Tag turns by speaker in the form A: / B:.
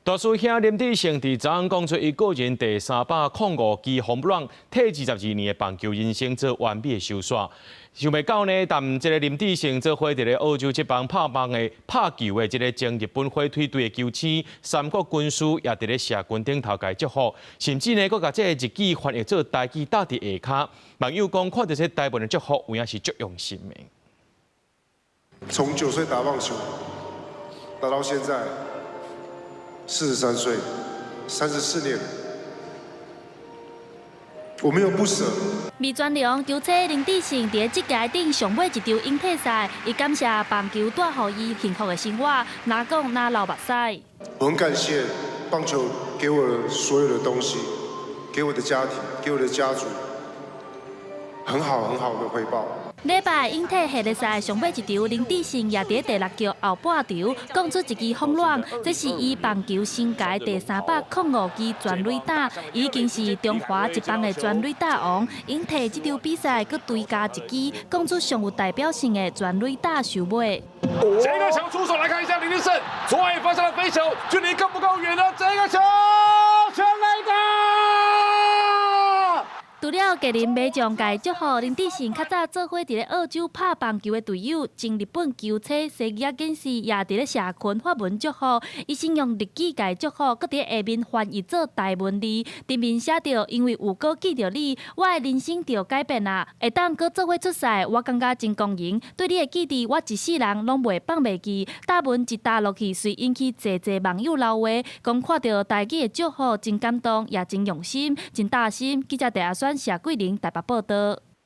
A: 大師兄林智勝佇昨昏講出伊個人第305支 home run，替22年的棒球人生做完美的收煞。想袂到呢，但這个林智勝做伙佇咧澳洲這幫拍棒的拍球的這个前日本火腿隊的球星三國軍師也佇咧社群頂頭共伊祝福，甚至呢，閣共這个日語翻譯做台語貼佇下跤。網友講看著這台文的祝福，有影是足用心的。
B: 從9歲打棒球，打到現在43歲，34年，我沒有不捨。
C: 味全龍球星林智勝佇職涯頂上尾一場引退賽，伊感謝棒球帶予伊幸福的生活，若講若流目屎。
B: 我很感謝棒球給我所有的東西，給我的家庭，給我的家族，很好很好的回報。
C: 禮拜引退系列賽上尾一場，林智勝也佇第六局後半場講出一支 home run，這是伊棒球生涯第305支全壘打，已經是中華職棒的全壘打王。引退這場比賽，閣追加一支，講出上有代表性的全塁打收尾。
D: 這個球出手來看一下林智勝，左外方向的飛球，距離夠不夠遠呢？這個球全壘打！
C: 除了家人馬上共伊祝福，林智勝較早做伙佇咧澳洲拍棒球的隊友，前日本球星西木健士也佇咧社群發文祝福，伊先用日語共伊祝福，閣佇下面翻譯做台文字，頂面寫著因為有閣記著你，我的人生就改變啦，會當閣做伙出賽，我感覺真光榮，對你的記憶，我一世人攏袂放袂記。貼文一貼落去，隨引起濟濟網友留話，講看著台語的祝福真感動，也真用心，真貼心。記者鄭阿選、謝桂玲台北報導。